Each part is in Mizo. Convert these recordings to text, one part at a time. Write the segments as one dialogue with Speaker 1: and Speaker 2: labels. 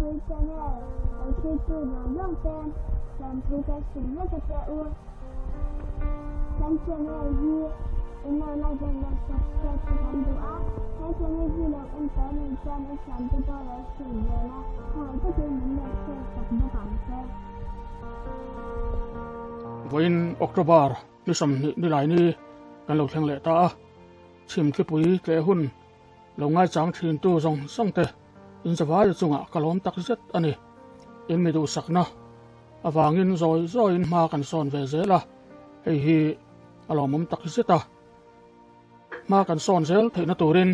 Speaker 1: Zopui Channel lo thirtu zawng zawng te lawmthu ka hrilh vek a che u. Kan channel hi in lo like leh lo subscribe te kan duh a, he channel hi lo en tawh nih chuan i thiante pawh lo hrilh ve la, khawngaih takin min lo share sak bawk ang che.
Speaker 2: Vawiin October ni 20 nilaini kan lo thleng leh ta a, chhimthlipui tleh hun Lo ngaichang thintu zawng zawng te in zavai chungah ka lawm tak zet a ni. In mi duhsakna avangin zawi zawiin hma kan sawn ve zel a, hei hi a lawmawm tak zet a. Hma kan sawn zel theihna turin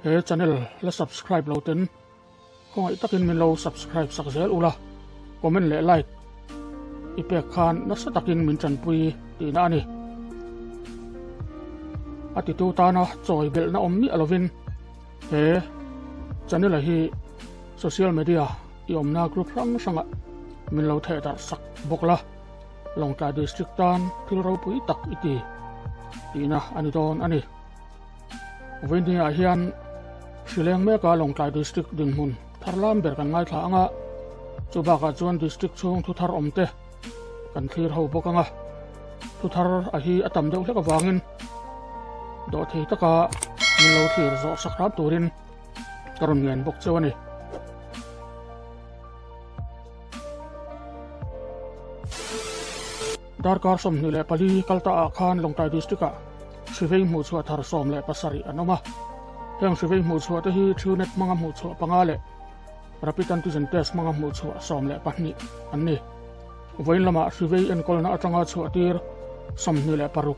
Speaker 2: he channel la subscribe lo ten khawngaih takin min lo subscribe sak zel ula, comment leh like i pek khan nasa takin min tanpui tihna a ni. A titu tana chawi belhna awm miah lovin he channel hi social media i awmna group hrang hrangah min lo theh darh sak bawk la, Lawngtlai District tan thil ropui tak i ti tihna a ni dawn a ni. Vawiinah hian Hrileng meka Lawngtlai District dinhmun thar lam ber kan ngaithla ang a, chu bakah chuan District chhung thu thar awm te kan thlir ho bawk ang a, thu thar a hi a tam deuh hlek avangin dawhthei taka min lo thlir zawh sak hram turin ka rawn ngen bawk cheu a ni. Darkar 24 kal ta ah khan Lawngtlai District ah Hrivei hmuhchhuah thar 17 an awm a. Heng hrivei hmuhchhuah te hi Truenat hmanga hmuhchhuah panga leh Rapid Antigen Test hmanga hmuhchhuah 12 an ni. Vawiin lamah hrivei enkawlna atanga chhuah tir 26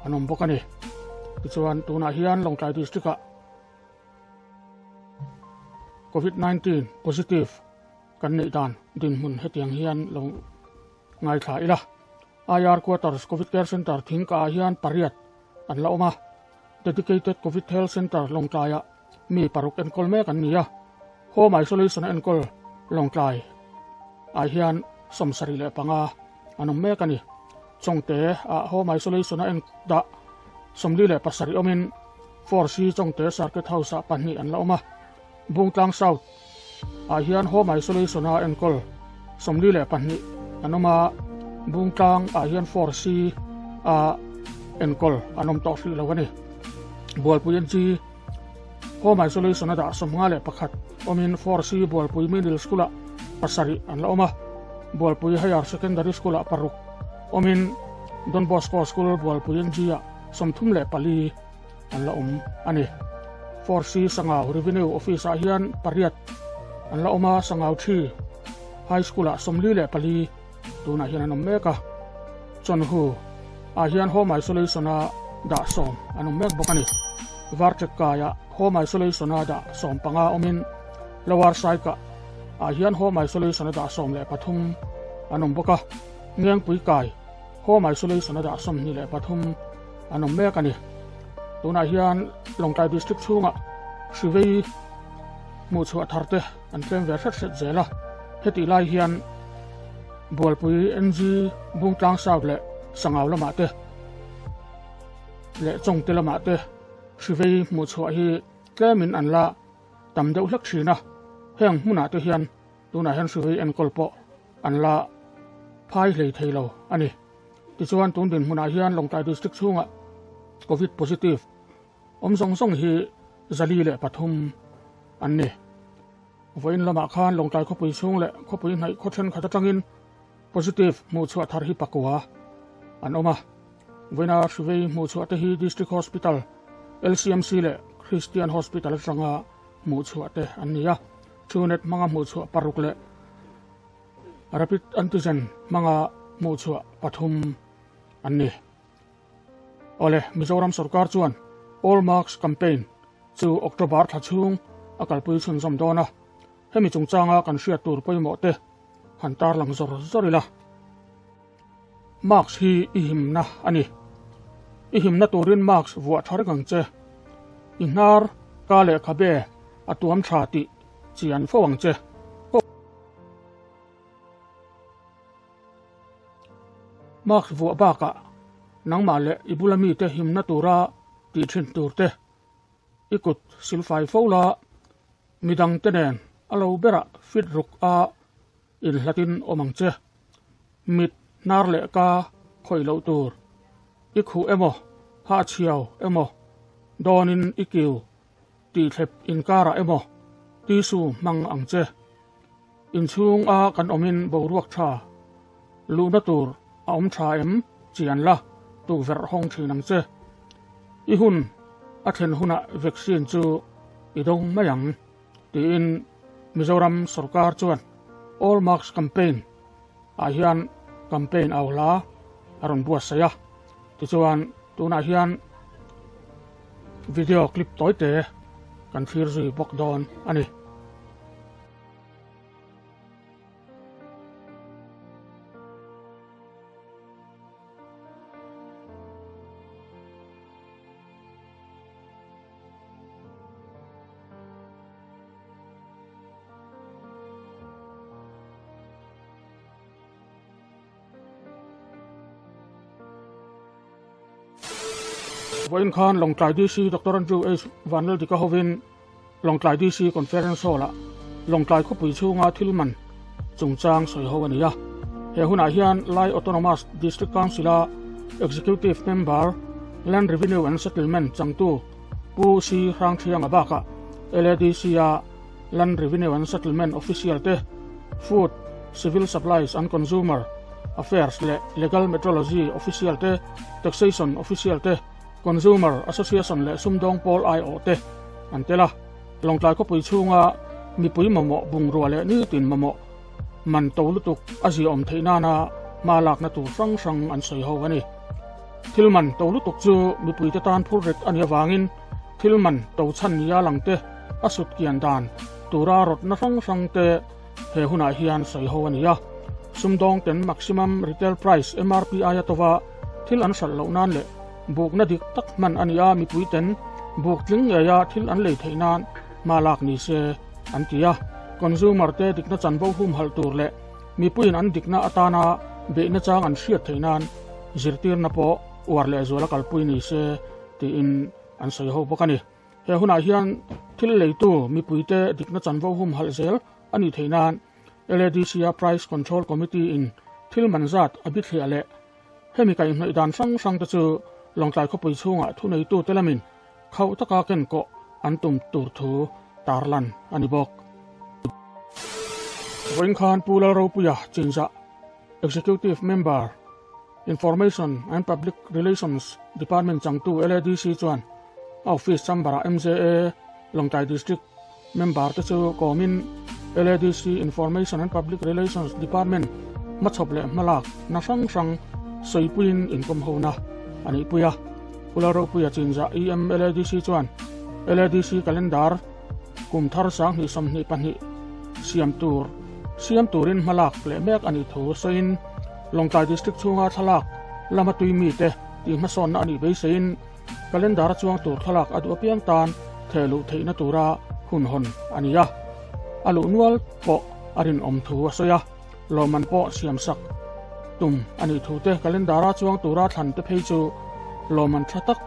Speaker 2: an awm bawk a ni. Tichuan tunah hian Lawngtlai District ah Covid 19 positive kan neih dan dinhmun hetiang hian lo ngaithla ila. IR Quarters Covid Care Centre thingka ah hian pariat an la awm a, Dedicated Covid Health Centre Lawngtlai ah mi paruk enkawl mek an ni a, Home Isolation a enkawl Lawngtlai ah hian 75 an awm mek a ni. Chawngte ah Home Isolation a en dah 47 awmin 4C Chawngte Circuit House ah pahnih an la awm a, Bungtlang South ah hian Home Isolation a enkawl 42 an awm a, Bungtlang ah hian 4C a enkawl an awm tawh hrih lo a ni. Bualpui NG Home Isolation a dah 51 awmin 4C Bualpui Middle School ah pasarih an la awm a, Bualpui Higher Secondary School ah paruk awmin Don Bosco School Bualpui NG ah 34 an la awm a ni. 4C Sangau Revenue Office ah hian pariat an la awm a, Sangau Thi High School ah 44 tunah hian an awm mek a, Chawnhu ah hian Home Isolation a dah sawm an awm mek bawk a ni. Varchek kai ah Home Isolation a dah 15 awmin Lower Saika ah hian Home Isolation a dah 13 an awm bawk a, Ngengpui kai Home Isolation a dah 23 an awm mek a ni. Tunah hian Lawngtlai District chhungah hrivei hmuhchhuah thar te an tlem ve hret hret zel a, hetih lai hian Bualpui NG Bungtlang South leh Sangau lamah te leh Chawngte lamah te hrivei hmuhchhuah hi tlemin an la tam deuh hlek thin a, heng hmunah te hian tunah hian hrivei enkawl pawh an la phai hlei thei lo a ni. Tichuan tun dinhmunah hian Lawngtlai District chhungah Covid positive awm zawng zawng hi 403 an ni. Vawiin lamah khan Lawngtlai khawpui chhung leh khawpui hnaih khaw thenkhat atangin positive hmuhchhuah thar hi pakua an awm a. Vawiina hrivei hmuhchhuah te hi District Hospital, LCMC leh Christian Hospital atanga hmuhchhuah te an ni a. Truenat hmanga hmuhchhuah paruk leh Rapid Antigen hmanga hmuhchhuah pathum an ni. Awle, Mizoram sorkar chuan All Marks Campaign chu October thla chhung a kalpui chhunzawm dawn a, hemi chungchanga kan hriat tur pawimawh te han tarlang zawr zawr ila. Marks hi i himna a ni. I himna turin marks vuah tha reng ang che. I hnar, ka leh khabe a tuam tha tih chian fo ang che. Mask vuah bakah nangmah leh i bula mite himna tura tih thin tur te i kut silfai fo la, midangte nen a lo berah fit ruk a inhlatin awm ang che. Mit hnar leh ka khawih loh tur. I khuh emaw, hahchhiau emaw, dawnin i kiu tihthlep inkarah emaw tissue hmang ang che. Inchhung a kan awmin boruak tha luhna tur a awm tha em chian la tukverh hawng thin ang che. I hun a thlen hunah vaccine chu i dawng mai ang, tiin Mizoram sorkar chuan All Mask Campaign ah hian campaign au hla a rawn buatsaih a. Tichuan tunah hian video clip tawi te kan thlir zui bawk dawn a ni. Vawiin khan Lawngtlai DC Doctor Andrew H Vanlaldika hovin Lawngtlai DC Conference Hall-ah Lawngtlai khawpui chhunga thil man chungchang sawi ho a ni a. He hunah hian Lai Autonomous District Council-a Executive Member, Land Revenue and Settlement changtu Pu C Hrangthianga bakah LADC-a Land Revenue and Settlement Official te, Food, Civil Supplies and Consumer Affairs leh Legal Metrology Official te, Taxation Official te, Consumer Association leh sumdawng pawl aiawh te an tel a. Lawngtlai khawpui chhunga mipui mamawh bungrua leh nitin mamawh man to lutuk a ziaawm theih nana hma lakna tur hrang hrang an sawi ho a ni. Thil man to lutuk chu mipuite tan phur rit a nih avangin thil man to chhan nia lang te a sut kian dan tura rawtna hrang hrang te he hunah hian sawi ho a ni a. Sumdawng ten Maximum Retail Price, MRP, aia tova thil an hralh loh nan leh bukna dik tak hman a ni a, mipui ten buk tling ngeia thil an lei theih nan hma lak ni se an ti a. Consumer te dikna chanvo humhalh tur leh mipuiin an dikna atana beihna chang an hriat theih nan zirtirna pawh uar leh zuala kalpui ni se tiin an sawi ho bawk a ni. He hunah hian thil leitu mipuite dikna chanvo humhalh zel a nih theih nan LADC-a Price Control Committee-in thil man zat a bithliah leh hemi kaihhnawih dan hrang hrangte chu Lawngtlai khawpui chhungah thuneitute lamin khauh taka kenkawh an tum tur thu tarlan a ni bawk. Vawiin khan Pu Lalropuia Chinzah, Executive Member, Information and Public Relations Department changtu LADC chuan a office chamber-ah MJA Lawngtlai District member te chu kawmin LADC Information and Public Relations Department hmachhawp leh hmalak na hrang hrang sawipuiin inkawm hona a neihpui a. Pu Lalropuia Chinzah EM LADC chuan LADC Calendar kum thar 2022 siam tur siam turin hmalak leh mek a nih thu sawiin Lawngtlai District chhunga thlalak lama tui mite tih hmasawnna a nih beiseiin Calendar a chuang tur thlalak a duh apiang tan theh luh theihna tura hun hawn a ni a, a luh nual pawh a rinawm thu a sawi a, lawmman pawh siamsak tum a nih thu te, calendar a chuang tura thlan te phei chu lawmman tha tak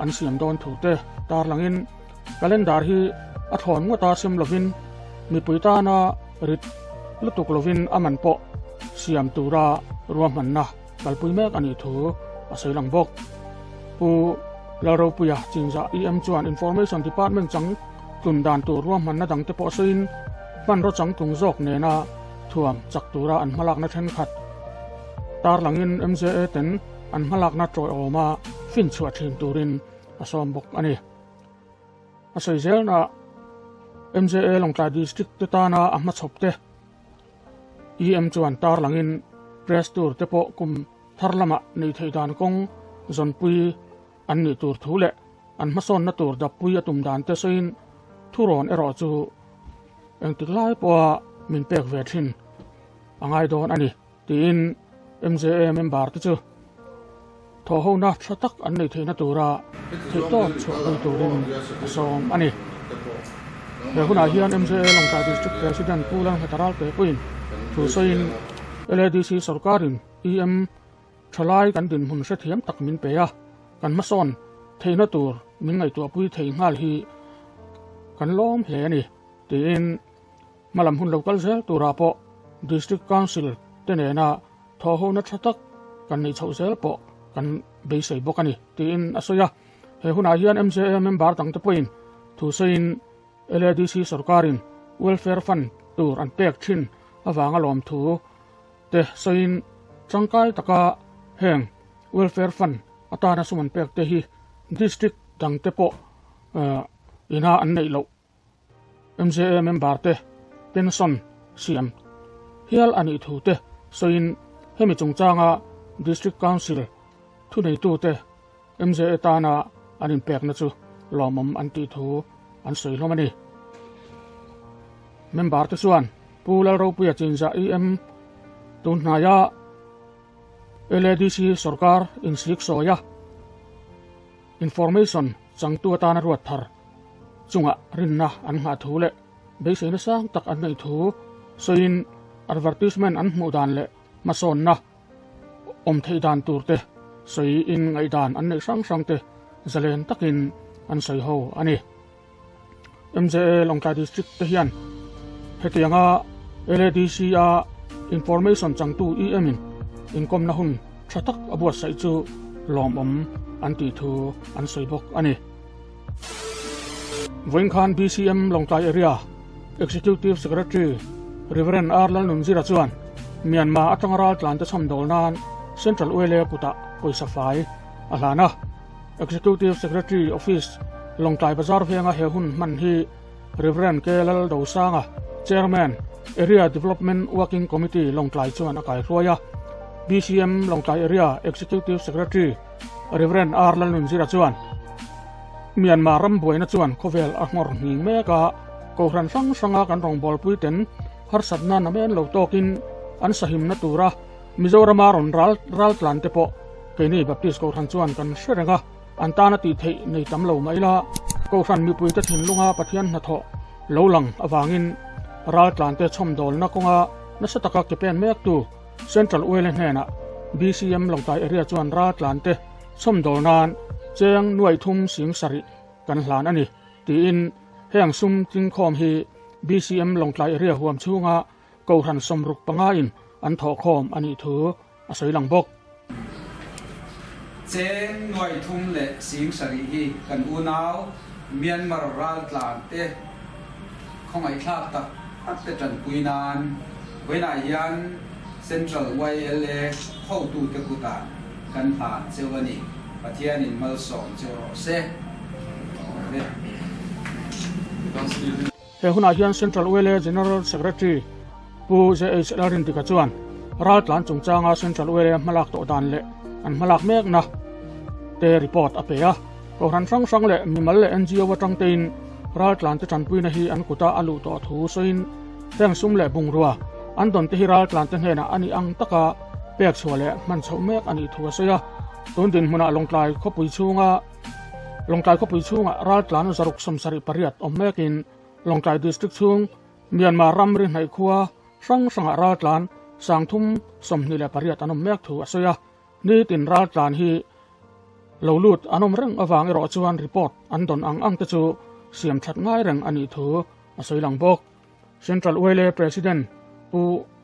Speaker 2: an siam dawn thu te tarlangin calendar hi a thlawn ngawta sem lovin mipui tana rit lutuk lovin a man pawh siam tura ruahmanna kalpui mek a nih thu a sawi lang bawk. Pu Lalropuia Chinzah EM chuan Information Department chang tlun dan tur ruahmanna dangte pawh sawiin hmanraw changtlung zawk nena thuam chak tura an hmalakna thenkhat tarlangin MJA ten an hmalakna tawiawma finchhuah thin turin a sawm bawk a ni. A sawi zelna MJA Lawngtlai District te tana a hmachhawp te EM chuan tarlangin press tour te pawh kum thar lamah nei theih dan kawng zawnpui an nih tur thu leh an hmasawnna tur dappui a tum dan te sawiin thurawn erawh chu engtik lai pawha min pek ve thin a ngai dawn a ni tiin MJA member te chu thawhhona tha tak an nei theihna tura theihtawp chhuahpui turin a sawm a ni. He hunah hian MJA Lawngtlai District President Pu Lalngheta Ralte pawhin thu sawiin LADC sorkarin EM thalai kan dinhmun hrethiam tak min pe a, kan hmasawn theihna tur min ngaihtuahpui thei nghal hi kan lawm hle a ni tiin. Hmalam hun lo kal zel turah pawh District Council te nena thawhhona tha tak kan neih chhoh zel pawh kan beisei bawk a ni, tiin a sawi a. He hunah hian MJA member dangte pawhin thu sawiin LADC sorkarin Welfare Fund tur an pek thin avanga lawmthu te sawiin tangkai taka heng Welfare Fund atana sum an pek te hi District dangte pawh ina an neih loh MJA member te pension siam hial a nih thu te sawiin hemi chungchanga District Council thuneitute MJA tana an inpekna chu lawmawm an tih thu an sawi hlawm a ni. Member te chuan Pu Lalropuia Chinzah EM tun hnaia LADC sorkar insik sawia Information changtu atana ruat thar chungah rinna an nghah thu leh beiseina sang tak an neih thu sawiin advertisement an hmuh dan leh hmasawnna awm theih dan tur te sawiin ngaihdan an neih hrang hrang te zalen takin an sawi ho a ni. MJA Lawngtlai District te hian hetianga LADC a information changtu EM in inkawmna hun tha tak a buatsaih chu lawmawm an tih thu an sawi bawk a ni. Vawiin khan BCM Lawngtlai Area Executive Secretary Rev. R Lalnunzira chuan Myanmar atanga raltlante chhamdawl nan Central ULA kutah pawisa fai a hlan a. Executive Secretary Office, Lawngtlai Bazar venga he hun hman hi Rev. K. Laldosanga, Chairman, Area Development Working Committee, Lawngtlai chuan a kaihruai a. BCM Lawngtlai Area Executive Secretary Rev. R. Lalnunzira chuan, Myanmar ram buaina chuan khawvel a nghawr nghing mek a, Kohhran hrang hranga kan rawngbawlpui ten harsatna namen lo tawkin an sahimna tura Mizorama rawn ral raltlan te pawh keini Baptist Kohhran chuan kan hre reng a, an tana tih theih nei tam lo mah ila, Kohhran mipuite thinlunga Pathian hnathawh lo lang avangin raltlante chhawmdawlna kawnga nasa taka ke pen mektu Central Uele hnenah BCM Lawngtlai Area chuan raltlante chhawmdawl nan cheng nuai thum sing sarih kan hlan a ni tiin heng sum tlingkhawm hi BCM Lawngtlai Area huam chhunga Kohhran 65 in an thawhkhawm a nih thu a sawi lang bawk.
Speaker 3: Cheng nuai thum leh sing sarih hi kan unau Myanmar raltlan te khawngaihthlak tak tak te tanpui nan vawiinah hian Central YLA hotute kutah kan hlan cheu a ni. Pathianin malsawm cheu rawh se.
Speaker 2: He hunah hian Central ULA General Secretary Pu JH Lalrindika chuan raltlan chungchanga Central ULA hmalak tawh dan leh an hmalak mekna te report a pe a. Kohhran hrang hrang leh mimal leh NGO atang tein raltlante tanpuina hi an kuta a luh tawh thu sawiin heng sum leh bungrua an dawn te hi raltlante hnenah a nih ang taka pek chhuah leh hman chhoh mek a nih thu a sawi a. Tun dinhmunah Lawngtlai khawpui chhunga Lawngtlai khawpui chhungah raltlan 678 awm mekin Lawngtlai District chhung Myanmar ramri hnaih khua hrang hrangah raltlan 328 an awm mek thu a sawi a. Nitin raltlan hi lo lut an awm reng avang erawh chuan report an dawn ang ang te chu siam that ngai reng a nih thu a sawi lang bawk. Central ULA President Pu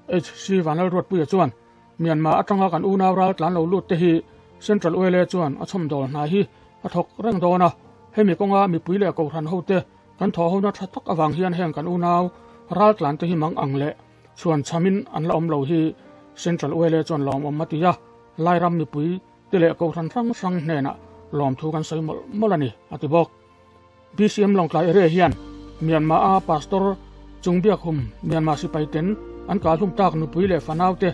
Speaker 2: HC Vanlalruatpuia chuan Myanmar atanga kan unau raltlan lo lut te hi Central ULA chuan a chhawmdawl hna hi a thawk reng dawn a, hemi kawnga mipui leh kohhran hote kan thawhhona tha tak avang hian heng kan unau raltlan te hi mang ang leh chhuan chhamin an la awm lo hi Central ULA chuan lawmawm a ti a, Lairam mipui te leh kohhran hrang hrang hnenah lawmthu kan sawi mawlh mawlh a ni, a ti bawk. BCM Lawngtlai area hian Myanmar a Pastor Chungbiakhum Myanmar sipai ten an kalhlum tak nupui leh fanaute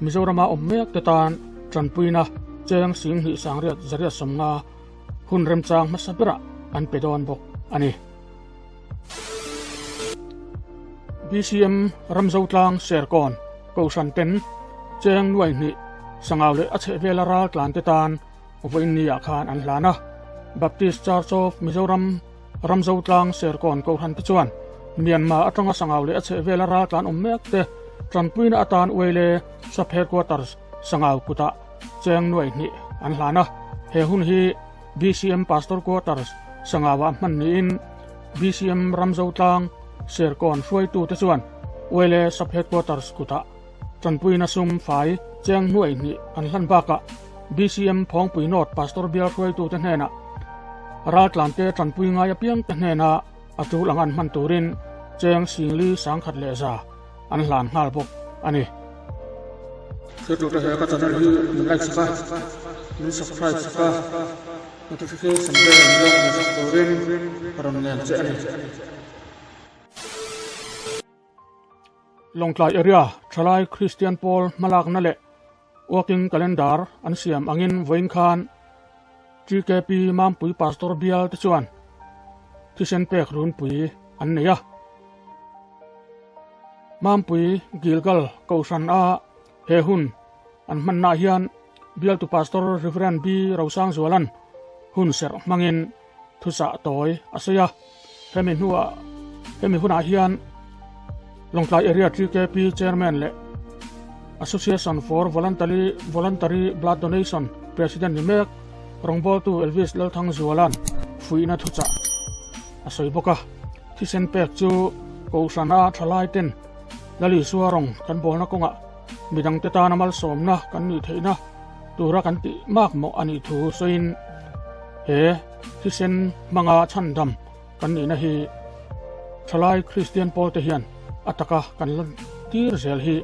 Speaker 2: Mizorama awm mek te tan tanpuina cheng 20 850 hun remchang hmasa berah an pe dawn bawk a ni. BCM Ramzotlang Serkawn Kohhran ten cheng nuai hnih sangau leh a chhehvela raltlan te tan Vawiin niah khan an hlan a. Baptist Church of Mizoram Ramzotlang Serkawn Kohhran te chuan Myanmar atanga Sangau leh a chhehvela raltlan awm mek te tanpuina atan Uaile Sub Headquarters Sangau kutah cheng nuai hnih an hlan a. He hun hi BCM Pastor Quarters Sangauah hman niin BCM Ramzotlang Serkawn hruaitute chuan. Wele Sub Headquarters kutah tanpuina sum fai cheng nuai hnih an hlan bakah BCM Phawngpui North Pastor bial hruaitute hnenah raltlante tanpui ngai apiangte hnena a tul ang an hman turin cheng singli sangkhat leh za an hlan nghal bawk a ni. Thiltute he ka channel hi min like sak a, min subscribe sak a, notification bell min lo on sak turin ka rawn ngen che a ni. Lawngtlai area thalai Kristian pawl hmalakna leh Working Calendar an siam angin vawiin khan TKP Mampui Pastor bial te chuan thisen pek runpui an nei a. Mampui Gilgal Kohhran a he hun an hmannaah hian bialtu Pastor Rev. B Rosangzualan hun serh hmangin thuchah tawi a sawi a. Hemi hnuah hemi hunah hian Lawngtlai Area TKP Chairman leh Association for Voluntary Voluntary Blood Donation President ni mek rawngbawltu Elvis Lalthangzuala'n fuihna thuchah a sawi bawk a. Thisen pek chu Kohhrana thalai ten Lalisua rawng kan bawlna kawngah midangte tana malsawmna kan nih theihna tura kan tih mak mawh a nih thu sawiin he Thisen hmanga chhandam kan nihna hi thalai Kristian pawlte hian a taka kan lan tir zel hi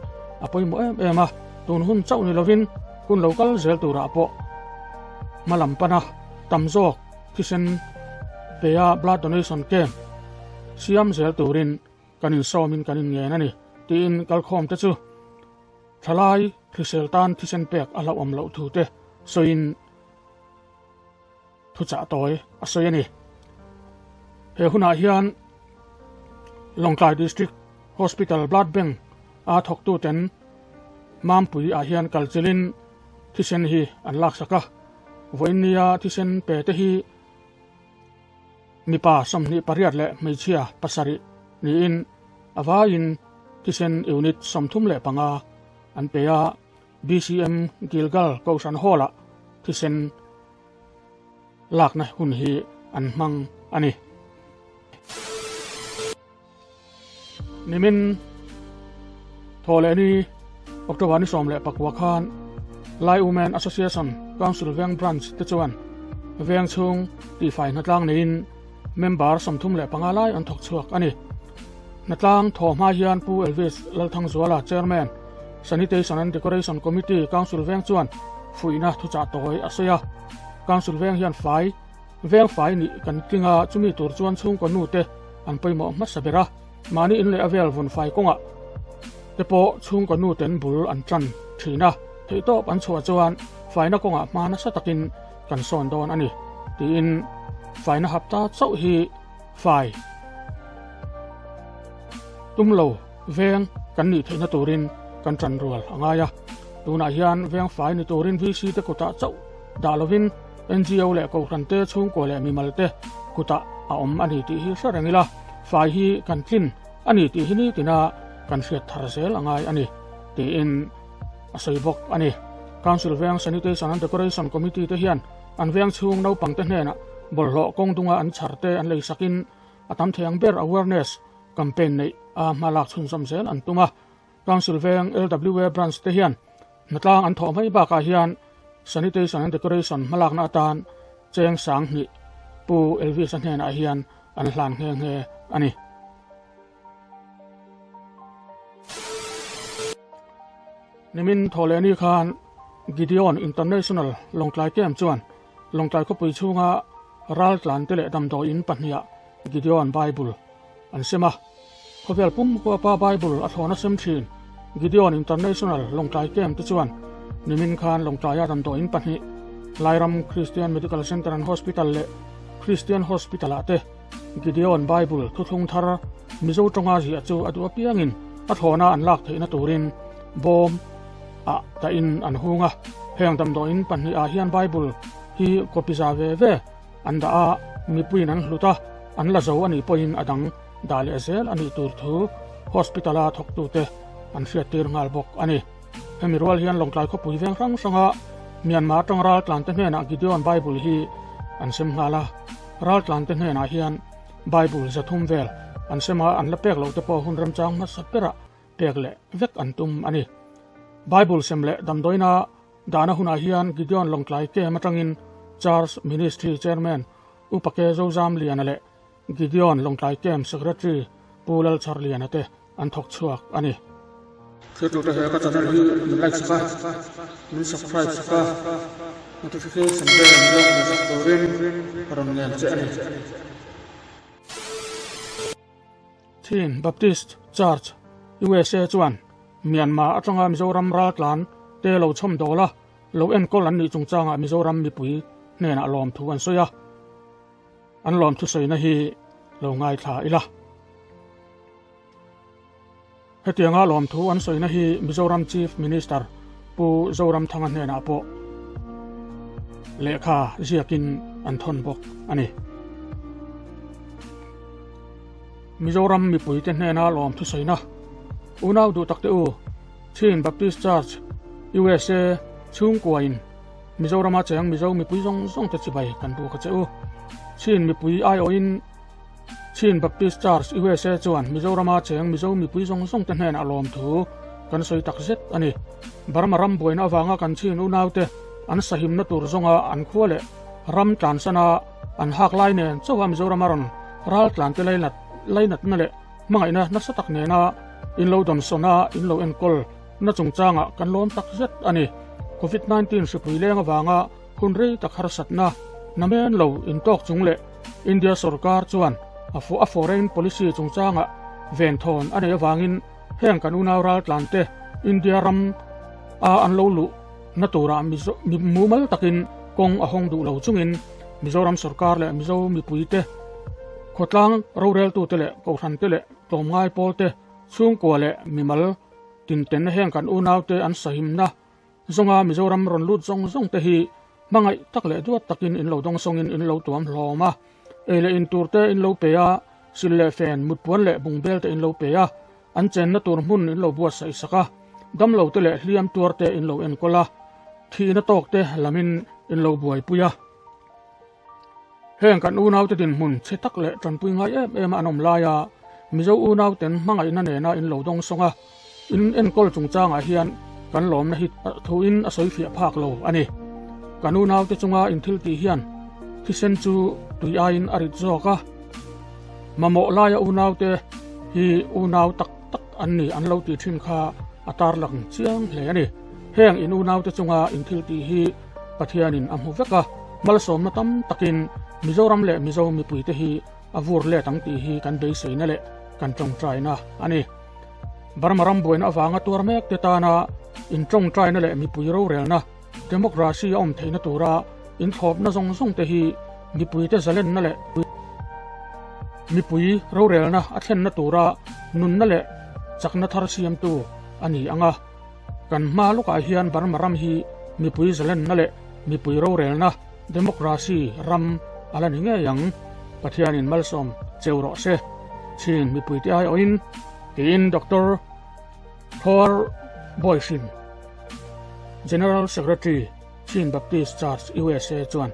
Speaker 2: a pawimawh em em a, tun hun chauh ni lovin hun lo kal zel turah pawh hma lam pana tam zawk thisen pea blood donation camp siam zel turin kan insawmin kan inngen a ni tiin kalkhawmte chu thalai hrisel tan thisen pek a hlauhawm loh thu te sawiin Thuchah tawi a sawi a ni. He hunah hian Lawngtlai District Hospital Blood Bank a thawktuten Mampui ah hian kalchilhin thisen hi an laksak a. Vawiin nia thisen pe te hi mipa 28 leh hmeichhia pasarih niin a vaiin thisen unit 35 an pe a. BCM Gilgal Kohhran Hall-ah thisen lakna hun hi an hmang a ni. Nimin thaw leh ni October ni 14 khan Lai Women Association Council Veng Branch te chuan veng chhung tihfai hnatlang neiin member 35 lai an thawk chhuak a ni. Hnatlang thaw hma hian Pu Elvis Lalthangzuala Chairman Sanitation and Decoration Committee Council veng chuan fuihna thuchah tawi a sawi a. Council veng hian fai veng fai nih kan tling a, chumi tur chuan chhungkaw nu te an pawimawh hmasa ber a. Mahni in leh a vel vawn fai kawngah te pawh chhungkaw nu ten bul an tan thin a, theihtawp an chhuah chuan faina kawngah hma nasa takin kan sawn dawn a ni tiin faina hapta chauh hi fai tum lo veng kan nih theihna turin kan tan rual a ngai a. Tunah hian veng fai ni turin VC te kutah chauh dah lovin NGO leh Kohhran te chhungkua leh mimal te kutah a awm a ni tih hi hre reng ila, fai hi kan tlin a ni tih hi nitina kan hriat thar zel a ngai a ni tiin a sawi bawk a ni. Council Veng Sanitation and Decoration Committee te hian an veng chhung naupang te hnenah bawlhhlawh kawng dunga an chhar te an leisakin a tam thei ang ber awareness campaign neih a hma lak chhunzawm zel an tum a. Council Veng LWA Branch te hian hnatlang an thawh mai bakah hian Sanitation and Decoration hmalakna atan cheng 2000 Pu Elvis-a hnenah hian an hlan nghe nghe a ni. Nimin Thawhlehni khan Gideon International Lawngtlai Camp chuan Lawngtlai khawpui chhunga raltlante leh damdawiin pahniha Gideon Bible an sem a. Khawvel pum huapa Bible a thlawn a sem thin Gideon International Lawngtlai Camp te chuan nimin khan Lawngtlaia damdawiin pahnih Lairam Christian Medical Centre and Hospital leh Christian Hospital-ah te Gideon Bible thuthlung thar Mizo tawnga ziah chu a duh apiangin a thlawna an lak theihna turin bawm ah dahin an hung a. Heng damdawiin pahnih ah hian Bible hi copy za ve ve an dah a, mipuiin an hlut a, an la zo a nih pawhin a dang dah leh zel a nih tur thu hospital-a thawktute an hriattir nghal bawk a ni. Hemi rual hian Lawngtlai khawpui veng hrang hranga Myanmar tang raltlante hnenah Gideon Bible hi an sem nghal a. Raltlante hnenah hian Bible 300 vel an sem a, an la pek loh te pawh hun remchang hmasa berah. pek leh vek an tum a ni. Bible sem leh damdawiina dahna hunah hian Gideon Lawngtlai Camp atangin Church Ministry Chairman Upa Ke Zozamliana leh Gideon Lawngtlai Camp Secretary Pu Lalchharliana te an thawk chhuak a ni. Thiltute he ka channel hi min like sak a, min subscribe sak a, notification bell min lo hmuh sak turin ka rawn ngen che a ni. Chin Baptist Church, USA chuan Myanmar atanga Mizoram raltlan te lo chhawm dawl a, lo enkawl an nih chungchangah Mizoram mipui hnenah lawmthu an sawi a. An lawmthu sawina hi lo ngaithla ila. Hetianga lawmthu an sawina hi Mizoram Chief Minister Pu Zoramthanga hnenah pawh lehkha ziakin an thawn bawk a ni. Mizoram mipuite hnena lawmthu sawina unau duh takte u Chin Baptist Church USA chhungkuain Mizorama cheng Mizo mipui zawng zawng te chibai kan buk a che u. Chin mipui aiawhin Chin Baptist Church USA chuan Mizorama cheng Mizo mipui zawng zawng te hnenah lawmthu kan sawi tak zet a ni. Burma ram buaina avanga kan chin unaute an sahimna tur zawnga an khua leh ram tlansana an hak lai nen chauha Mizorama rawn ral tlante lainat lainatna leh hmangaihna nasa tak nena in lo dawnsawn a in lo enkawl na chungchangah kan lawm tak zet a ni. Covid 19 hripui leng avanga hun rei tak harsatna namen lo intawk chung leh India sorkar chuan a a foreign policy chungchangah venthawn a neih avangin heng kan unau raltlante India ram a an lo luh na turah Mizo mumal takin kawng a hawng duh lo chungin Mizoram sorkar leh Mizo mipuite khawtlang roreltute leh kohhrante leh tlawmngai pawlte chhungkua leh mimal Tinten heng kan unaute an sahimna zawnga Mizoram rawn lut zawng zawng te hi hmangaih tak leh duat takin in lo dawngsawngin in lo tuam hlawm a, ei leh in tur te in lo pe a, sil leh fen, mutpuan leh bungbel te in lo pe a, an chenna tur hmun in lo buatsaih sak a, damlo te leh hliam tuar te in lo enkawl a, thihna tawk te lamin in lo buaipui a. Heng kan unaute dinhmun chhe tak leh tanpui ngai em em a an awm laia Mizo unauten hmangaihna nena in lo dawng sawng a, in enkawl chungchangah hian kan lawmna hi thuin a sawi fiah phak lo a ni. Kan unaute chunga in thil tih hian thisen chu tui aiin a rit zawk a, mamawh laia unaute hi unau tak tak an ni an lo tih thin kha a tarlang chiang hle a ni. Heng in unaute chunga in thil tih hi Pathianin a hmu vek a, malsawmna tam takin Mizoram leh Mizo mipuite hi a vur let ang tih hi kan beiseina leh kan tawngtaina a ni. Burma ram buaina avanga tuar mek te tana intawngtaina leh mipui rorelna, democracy, a awm theihna tura inthlawpna zawng zawng te hi mipuite zalenna leh mipui rorelna a thlenna tura nunna leh chakna thar siamtu a ni ang a. Kan hma lawkah hian Burma ram hi mipui zalenna leh mipui rorelna, democracy, ram a la ni ngei ang. Pathianin malsawm cheu rawh se. Chin mipuite aiawhin tiin Doctor Thor Boyhrin, General Secretary, Chin Baptist Church, USA chuan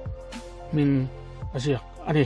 Speaker 2: hming a ziak a ni.